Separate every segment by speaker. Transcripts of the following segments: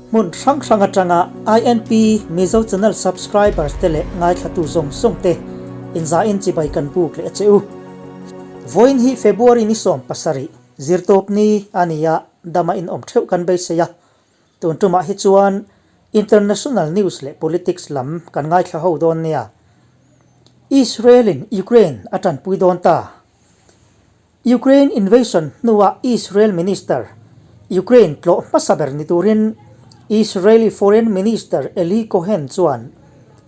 Speaker 1: Hmun hrang hrang atanga INP Mizo Channel subscribers te leh ngaithlatu zawng zawng te inzain chibai kan buk leh a che u. Vawiin hi February ni 17, zirtawp ni a ni a, dama inawm theuh kan beisei a. Tun tumah hi chuan International news leh politics lam kan ngaithla ho dawn nia. Israel in Ukraine a tanpui dawn ta. Ukraine invasion hnuah Israel minister Ukraine tlawh hmasa ber ni turin Israeli foreign minister Eli Cohen chuan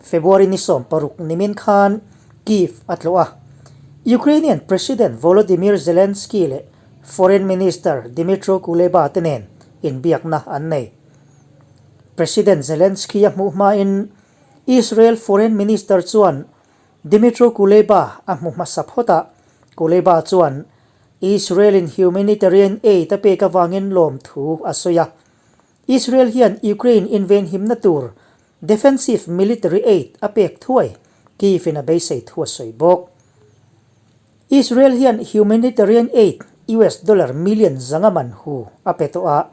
Speaker 1: February ni 16 nimin khan Kyiv a tlawh a. Ukrainian President Volodymyr Zelensky leh Foreign Minister Dmytro Kuleba te nen inbiakna an nei. President Zelensky a hmuh hmain Israel Foreign Minister chuan Dmytro Kuleba a hmu hmasa phawt a, Kuleba chuan Israel-in humanitarian aid a pek avangin lawmthu a sawi a. Israel hian Ukraine invenhimna tur defensive military aid a pek thuai Kyiv-in a beisei thu a sawi bawk. Israel hian humanitarian aid US dollar million 500 man hu a pe tawh a,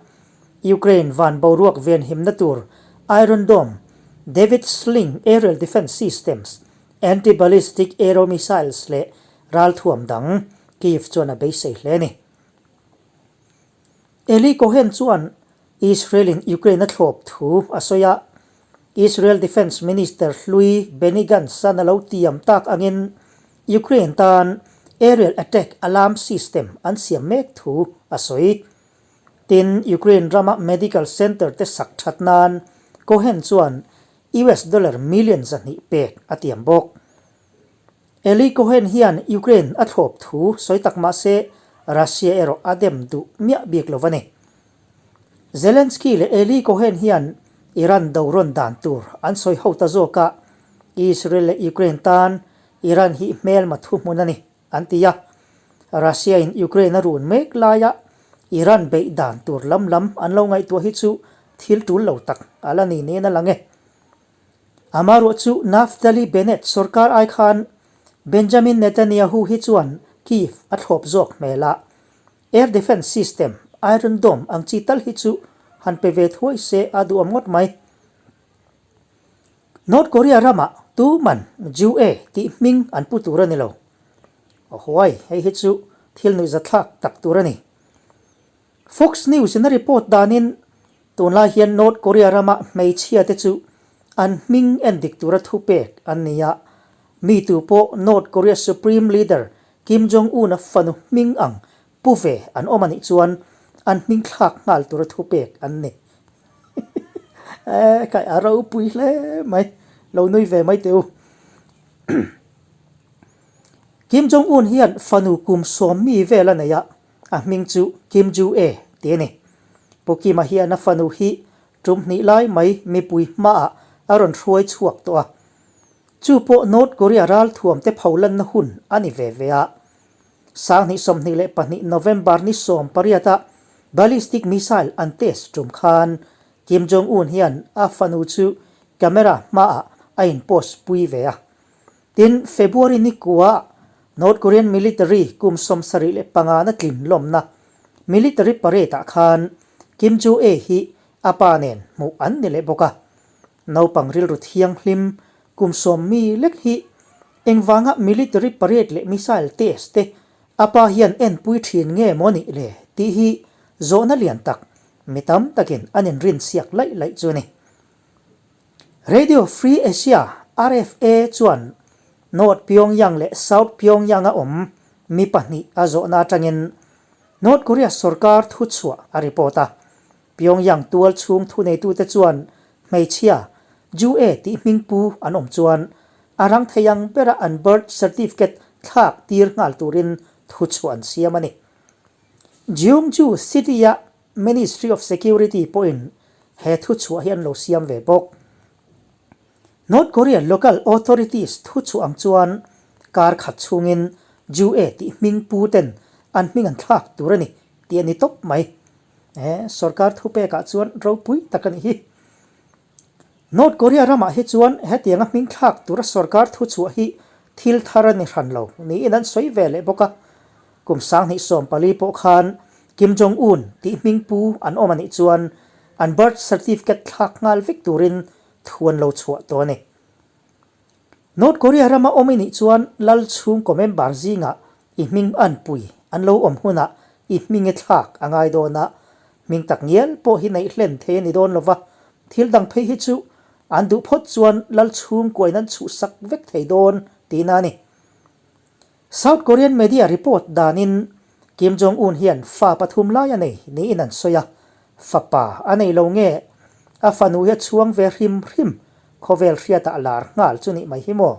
Speaker 1: Ukraine van boruak venhimna tur Iron Dome, David Sling aerial defence systems, anti-ballistic Arrow missiles leh ralthuam dang Kyiv chuan a beisei hle a ni. Eli Cohen chuan Israel-in Ukraine a thlawp thu a sawi a, Israel Defence Minister hlui Benny Gantz-a'n a lo tiam tak angin Ukraine tan aerial attack alarm system an siam mek thu a sawi. Tin, Ukraine rama medical center te sak that nan Cohen chuan US dollar million 200 pek a tiam bawk. Eli Cohen hian Ukraine a thlawp thu sawi tak mah se Russia erawh a dem duh miah bik lo a ni. Zelensky leh Eli Cohen hian Iran do rawn dan tur an sawi ho ta zawk a, Israel leh Ukraine tan Iran hi hmelma thuhmun a ni, an ti a. Russia-in Ukraine a run mek laia Iran beih dan tur lam lam an lo ngaihtuah hi chu thil tul lo tak a la ni niin a lang e. Amaherawh chu Naftali Bennett sorkar ai khan Benjamin Netanyahu hi chuan Kyiv a thlawp zawk hmel a, Air Defence System, Iron Dome ang chi tal hi chu han pe ve thuai se a duhawm ngawt mai. North Korea ramah tu man Ju E tih hming an pu tur a ni lo. Ahuai, hei hi chu thil nuihzathlak tak tur a ni. Fox News in a report danin tunlai hian North Korea rama hmeichhia te chu an hming en dik tura thupek an ni a, mi tu pawh North Korea Supreme Leader Kim Jong Un a fanu hming ang pu ve an awm a nih chuan an hming thlak nghal tura thupek an ni. Eeh kai a ropui hle mai, lo nui ve mai teh u. Kim Jong Un hian fanu kum 10 mi vel a nei a, A hming chu Kim Ju E tih a ni. Pu Kima hian a fanu hi tum hnih lai mai mipui hmaah a rawn hruai chhuak tawh a. Chu pawh North Korea ralthuam te pholanna hun a ni ve ve a. 2022 November ni 18 a ballistic missile an test tum khan Kim Jong Un hian a fanu chu camera hmaah a in post pui ve a. Tin, February ni kua North Korean military kum 75 na tlin lawmna military parade ah khan Kim Ju Ae hi a pa nen hmuh an ni leh bawk a. Naupang rilru thianghlim kum 10 mi lek hi engvanga military parade leh missile test te a pa hian enpui thin nge maw nih le tih hi zawhna lian tak mi tam takin an inrinsiak laih laih chu a ni. Radio Free Asia, RFA, chuan North Pyongyang leh South Pyongyang-a awm mi pahnih a zawhna atangin North Korea sorkar thuchhuah a report a. Pyongyang tual chhung thuneitute chuan hmeichhia Ju E tih hming pu an awm chuan a rang thei ang bera an birth certificate thlak tir nghal turin thuchhuah an siam a ni. Jeongju City-a Ministry of Security pawhin he thuchhuah hi an lo siam ve bawk. North Korea local authorities thuchhuah ang chuan kar khat chhungin Ju E tih hming pu ten an hming an thlak tur a ni tih a ni tawp mai. He sorkar thupekah chuan ropui tak a nih hi. North Korea ramah hi chuan hetianga hming thlak tura sorkar thuchhuah hi thil thar a ni hran lo niin an sawi ve leh bawk a. Kum 2014 pawh khan Kim Jong Un tih hming pu an awm a nih chuan an birth certificate thlak nghal vek turin thu an lo chhuah tawh a ni. North Korea rama awm i nih chuan lal chhungkaw member zingah i hming anpui an lo awm hunah i hming i thlak a ngai dawn a, hming tak ngial pawh hi neih hlen thei a ni dawn lova, thil dang phei hi chu an duh phawt chuan lal chhungkuain an chhuhsak vek thei dawn tihna a ni. South Korean media report danin Kim Jong Un hian fa pathum lai a nei niin an sawi a, fapa a nei lo nge a fanu hi a chhuang ve hrim hrim khawvel hriatah a lar nghal chu nih mai hi maw.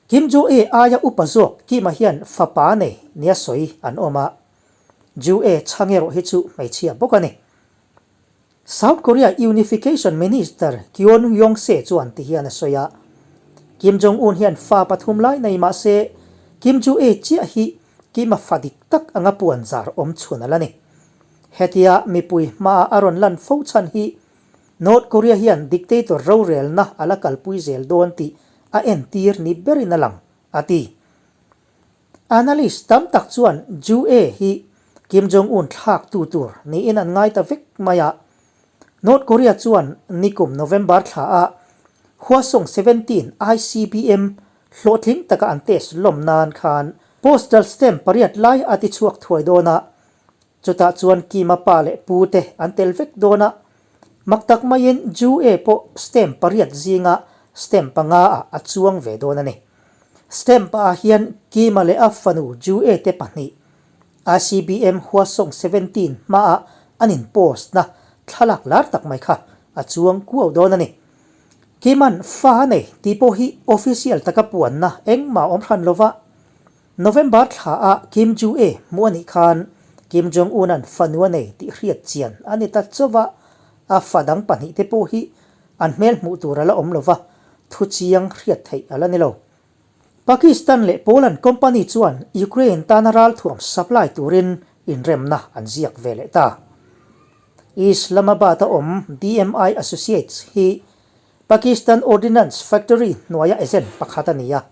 Speaker 1: Kim Ju-ae aia upa zawk Kim-a hian fapa nei nia sawi an awm a, Ju-ae chhang erawh hi chu hmeichhia bawk a ni. South Korea Unification Minister Kwon Young-se chuan ti hian a sawi a, Kim Jong-un hian fa pathum lai nei mah se, Kim Ju-ae chiah hi Kim-a fa dik tak anga puan zar awm chhun a la ni. Hetia mipui hmaah a rawn lan fo chhan hi North Korea hian dictator rorelna a la kalpui zel dawn tih a entir ni berin a lang, a ti. Analyst tam tak chuan Ju-ae hi Kim Jong-un thlak tu tur niin an ngai ta vek mai a. North Korea chuan nikum November thla a Hwasong 17 ICBM hlawhtling taka an test lawm nan khan postal stamp pariat lai a ti chhuak thuai dawn a, chutah chuan Kim-a pa leh pu te an tel vek dawn a. Mak tak maiin Ju-ae pawh stamp pariat zinga stamp panga ah a chuang ve dawn a ni. Stamp ah hian Kima leh a fanu Ju-ae te pahnih ICBM Hwasong 17 hmaah an in post na thlalak lar tak mai kha a chuang kuau dawn a ni. Kima'n fa a nei tih pawh hi official taka puanna engmah a awm hran lova, November thla ah Kim Ju-ae hmuh a nih khan Kim Jong-un-a'n fanu a nei tih hriat chian a ni ta chauh a, a fa dang pahnih te pawh hi an hmel hmuh tur a la awm lova, thu chiang hriat theih a la ni lo. Pakistan leh Poland company chuan Ukraine tana ralthuam supply turin inremna an ziak ve leh ta. Islamabad-a awm DMI Associates hi Pakistan Ordnance Factory hnuaia agent pakhat a ni a.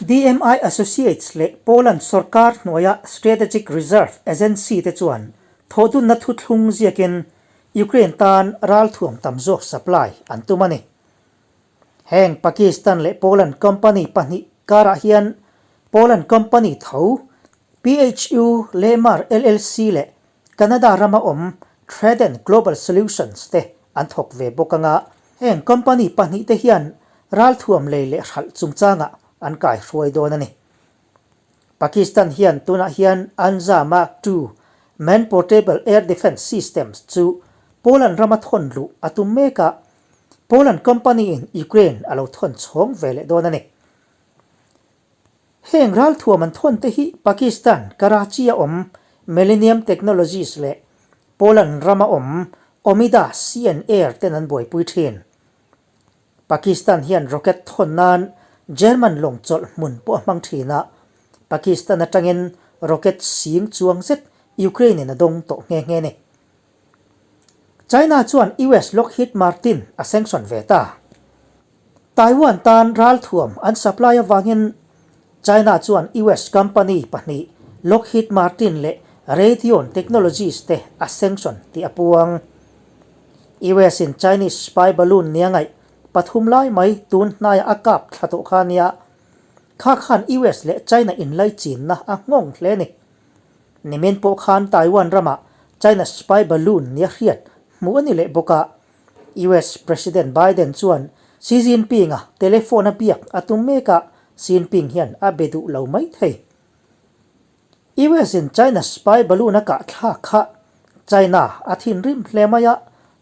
Speaker 1: DMI Associates leh Poland sorkar hnuaia Strategic Reserve Agency te chuan thawhdunna thuthlung ziakin Ukraine tan ralthuam tam zawk supply an tum a ni. Heng Pakistan leh Poland company pahnih karah hian Poland company tho PHU Lemar LLC leh Canada rama awm Trident Global Solutions te an thawk ve bawk anga heng company pahnih te hian ralthuam lei leh hralh chungchangah an kaihruai dawn a ni. Pakistan hian tunah hian Anza Mark ii Man Portable Air Defence Systems chu Poland rama thawn luh a tum mek a, Poland company in Ukraine a lo thawn chhawng ve leh dawn a ni. Heng ralthuam an thawn te hi Pakistan, Karachi a awm Millennium Technologies leh Poland rama awm Omida Sea and Air ten an buaipui thin. Pakistan hian rocket thawn nan German lawng chawlh hmun pawh a hmang thin a, Pakistan atangin rocket sing chuang zet Ukraine in a dawng tawh nghe nghe ni. China chuan US Lockheed Martin a sanction ve ta. Taiwan tan ralthuam an supply avangin China chuan US company pahnih Lockheed Martin leh Raytheon Technologies te a sanction tih a puang. US in Chinese spy balloon nia ngaih pathum lai mai tun hnaiah a kap thla tawh kha nia. Kha khan US leh China inlaichinna a nghawng hle a ni. Nimin pawh khan Taiwan ramah China spy balloon nia hriat hmuh a ni leh bawk a. US President Biden chuan Xi Jinping-a telephone a biak a tum mek a, Xi Jinping hian a be duh lo mai thei. US in China spy balloon a kah thlak kha China a thinrim hle mai a,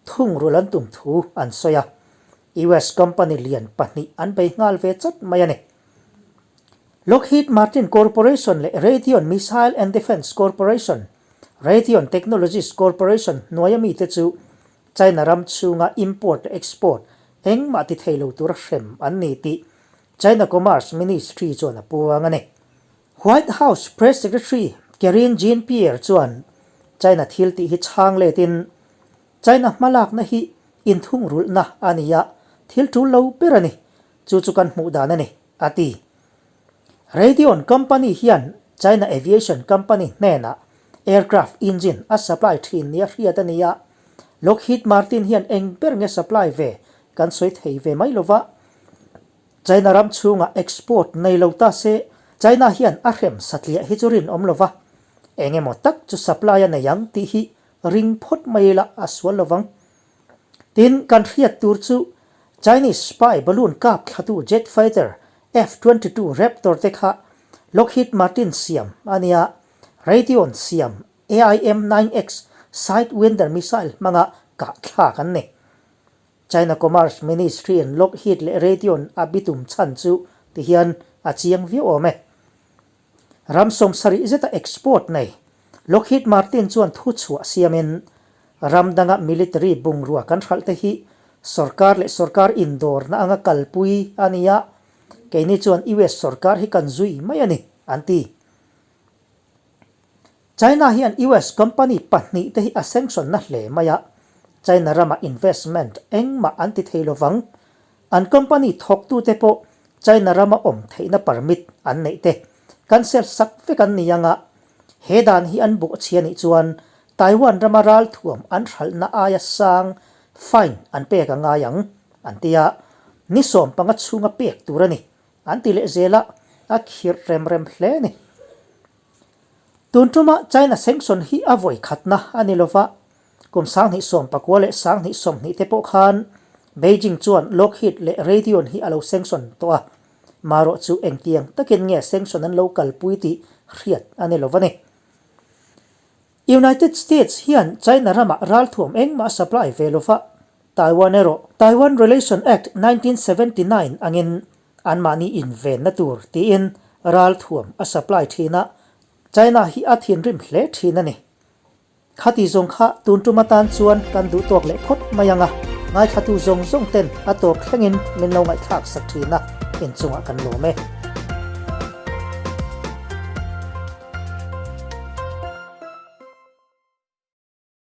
Speaker 1: thungrul an tum thu an sawi a. US company lian pahnih an bei nghal ve chat mai a ni. Lockheed Martin Corporation leh Raytheon Missile and Defense Corporation, Raytheon Technologies Corporation hnuaia mite chu China ram chhunga import leh export engmah ti thei lo tura hrem an ni tih China Commerce Ministry chuan a puang a ni. White House Press Secretary Karine Jean-Pierre chuan China thil tih hi chhang letin China hmalakna hi inthungrulhna a ni a, thil tul lo ber a ni, chu chu kan hmuh dan a ni, a ti. Raytheon company hian China Aviation Company hnenah. Aircraft engine a supply thin nia hriat a ni a, Lockheed Martin hian eng ber nge supply ve kan sawi thei ve mai lova. China ram chhungah export nei lo ta se China hian a hrem satliah hi chu rinawm lova, eng emaw tak chu supply a nei ang tih hi ring phawt mai ila a sual lovang. Tin, kan hriat tur chu Chinese spy balloon kap thlatu jet fighter F-22 Raptor te kha Lockheed Martin siam a nia, Raytheon siam AIM-9X Sidewinder missile hmanga kah thlak an ni. China Commerce Ministry in Lockheed leh Raytheon a bitum chhan chu tihian a chiang viau awm e. Ram sawmsarih zeta export nei Lockheed Martin chuan thu chhuah siamin ram danga military bungrua kan hralh te hi sorkar leh sorkar indawrna anga kalpui a ni a, keini chuan US sorkar hi kan zui mai a ni, an ti. China hian US company pahnihte hi a sanction na hle mai a, China rama investment engmah an ti thei lovang. An company thawktute pawh China rama awm theihna permit an neih te cancel sak vek an ni ang a, he dan hi an bawhchhia nih chuan Taiwan rama ralthuam an hralhna aia sang fine an pek a ngai ang, an ti a, ni 15 chhunga pek tur a ni, an ti leh zel a, a khirh rem rem hle a ni. Tun tuma China sanction hi a vawi khatna a ni lova, kum 2019 leh 2020 te pawh khan Beijing chuan Lockheed leh Raytheon hi a lo sanction tawh a, marawh chu engtiang takin nge sanction an lo kalpui tih hriat a ni lova ni. United States hian China ramah ralthuam engmah a supply ve lova, Taiwan erawh Taiwan Relation Act 1979 angin anmahni invenna tur tiin ralthuam a supply thin a, China hi a thinrim hle thin a ni. Khati zawng kha tun tum atan chuan kan duh tawk leh phawt mai ang a, ngaithlatu zawng zawng ten a tawp thlengin min lo ngaihthlak sak thin a, inchungah kan lawm e.